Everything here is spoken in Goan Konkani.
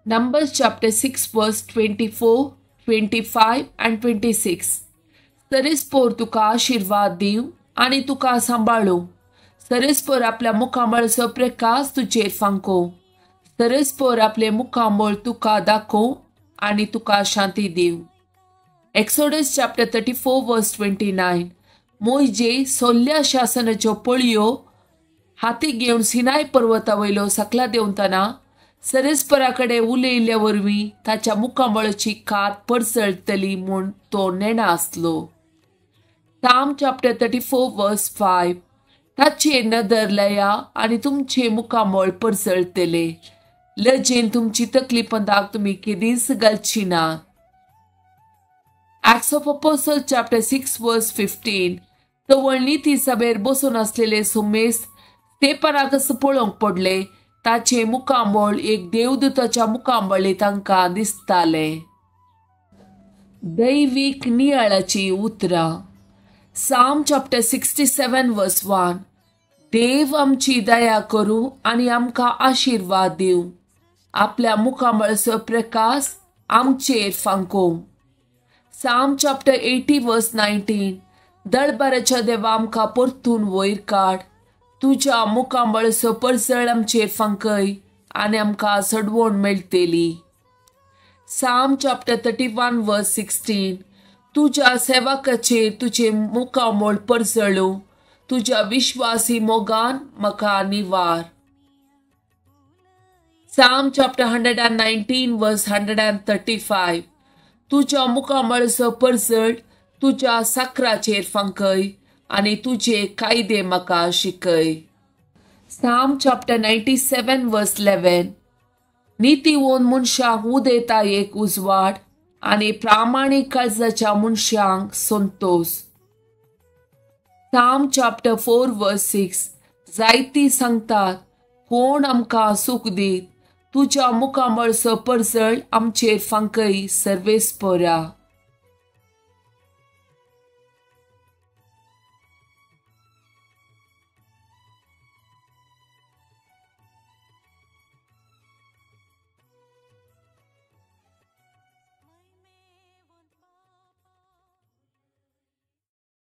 Numbers chapter 6 verse 24, 25 and 26. सरेस्पोर तुका आशिर्वाद दिवं आनी तुका सांबाळूं. सरेस्पोर आपल्या मुखामळचो प्रकाश तुजेर फांको. सरेस्पोर आपले मुखामळ तुका दाखोवं आनी तुका शांती दिवं. Exodus chapter 34 verse 29. मोयजे सोल्ल्या शासनाच्यो पळयो हाती घेवन सिनाय पर्वता वयलो सकला देंवतना सरेस्परा कडेन उलयिल्ल्या वरवीं ताच्या मुखामळाची कात परसळटली म्हूण तो नेणा आसलो. Psalm chapter 34 verse 5. ताचेर नदर लाया आनी तुमचें मुखामळ परसळटलें. लजेन तुमची तकली पंदाक तुमी केदींच घालची ना. Acts of Apostle chapter 6 verse 15. तवळ ती सभेर बसून आसलेले सुमेस स्तेफनाक पळोवंक पडले. ताचें मुखामळ एक देवदूताच्या मुखामळी तांकां दिसतालें. दैवीक नियाळाची उतरां. Psalm chapter 67 verse 1. देव आमची दया करूं आनी आमकां आशिर्वाद दिवं. आपल्या मुखामळचो प्रकाश आमचेर फांकोवं. Psalm chapter 80 verse 19. दळबाराच्या देवा आमकां परतून वयर काड. तुज्या मुखामळचो परजळ आमचेर फांकय आनी आमकां सडवण मेळटली. Psalm chapter 31 verse 16. तुज्या सेवकाचेर तुजें मुखामळ परजळूं. तुज्या विश्वासी मोगान म्हाका निवार. Psalm chapter 119 verse 135. तुज्या मुखामळचो परजळ तुज्या साकराचेर फांकय आनी तुजे कायदे म्हाका शिकय. Psalm chapter 97 verse 11. नितीवोन मनशांक उदेता एक उजवाड आनी प्रामाणीक काळजाच्या मनशांक संतोश. Psalm chapter 4 verse 6. जायती सांगतात कोण आमकां सूख दीत. तुज्या मुखामळचो परजळ आमचेर फांकय सर्वेस्पोरा.